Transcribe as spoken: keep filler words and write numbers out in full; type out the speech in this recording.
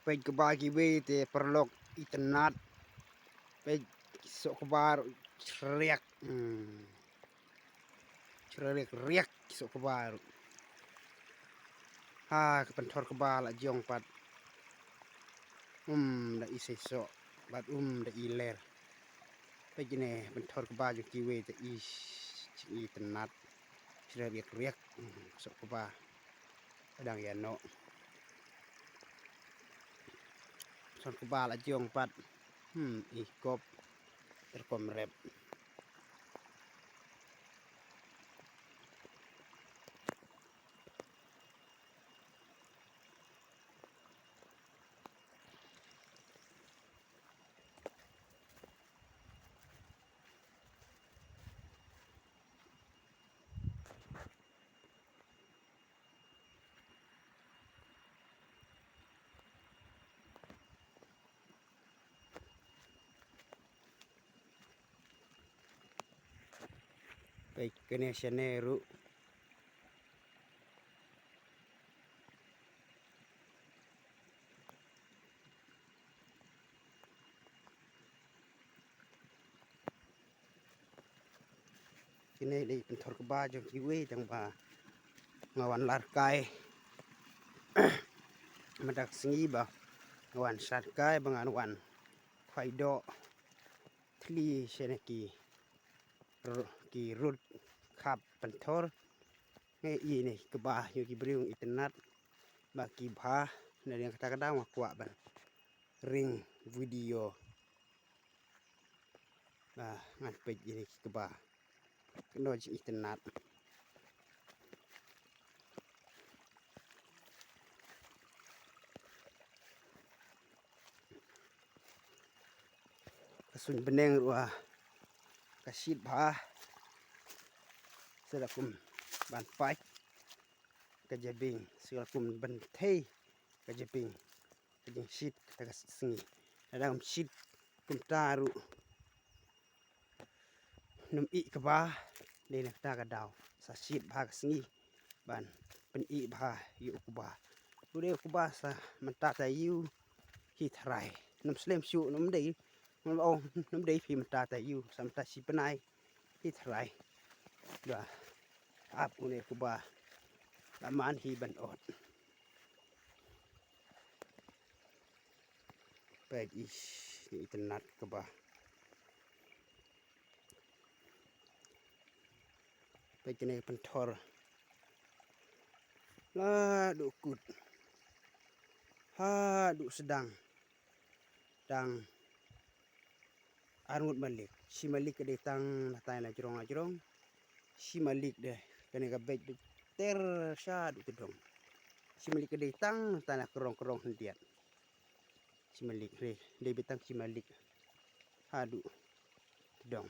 peit kba kiwei te paralok itynnad. Peit ki soh kba ruh shriak. Hmm. Shriak riak ki soh kba ruh. Ha, ka pynthor kba la jong pat. Um da i seisoh bad um da i ler. Peit kine pynthor kba jong kiwei te i jingitynnad. Shriak riak riak. Hmm, soh kba. Dang ïa noh. Pynthor kba la jong pat. Hmm, i kop. Terkom rep. Peit kane shane ruh. Kine dei pynthor kba jong kiwei tang ba nga wan larkai. Mynta ka sngi ba nga wan larkai ba ngan wan khwai doh thli shane ki ru-, ki rud khap pynthor. Ngi i ne kba ïa ki briew itynnad ba ki bha. Na dang kata ka daw nga kwah ban ring video. Ba ngan peit ïa ki kba. Kano jingitynnad. Ka suiñ bneng ruh ka shit bha. Sa da kum ban pait ka jabieng, sa da kum ban thei ka jabieng. Ka jingshit kata ka sngi. Lada ym shit kumta ruh nym ih kba. Dei na kata ka daw sa shit bha ka sngi ban pyn-ih bha ïa u kba. U dei u kba sa mynta ta ïa u hi thrai. Nym slem shuh, nym dei, nym ong nym dei phi mynta ta ïa u, sa mynta shi bnai hi thrai. Da ap une u kba. La man hi ban ot. Peit, ish, itynnad kba. Peit kane pynthor. La duh kut. Ha duh sdang. Tang arngut malik. Shi malik ka dei tang na tai na jrong na jrong. Shi malik de kane ka beit de ter sha duh tdong. Shi malik ka dei tang na tai na krong krong hyndiat. Shi malik re, dei beit tang shi malik. Ha duh tdong.